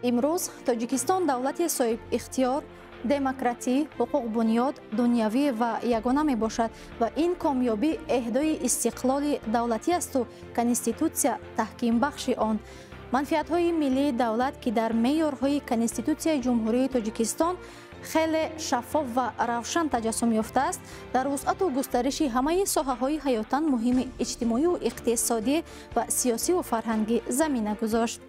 Имрӯз Тоҷикистон давлати соҳибихтиёр, демократӣ, ҳуқуқбунёд, дунявӣ ва ягона мебошад ва ин комёбӣ эҳдои истиқлоли давлатӣ асту конститутсия таҳкимбахши он. Манфиатҳои миллии давлат, ки дар меъёрҳои Конститутсияи Ҷумҳурии Тоҷикистон хеле шаффоф ва равшан таҷассум ёфтааст, дар вусъату густариши ҳамаи соҳаҳои ҳаётан муҳими иҷтимоию иқтисодӣ ва сиёсиву фарҳангӣ замина гузошт.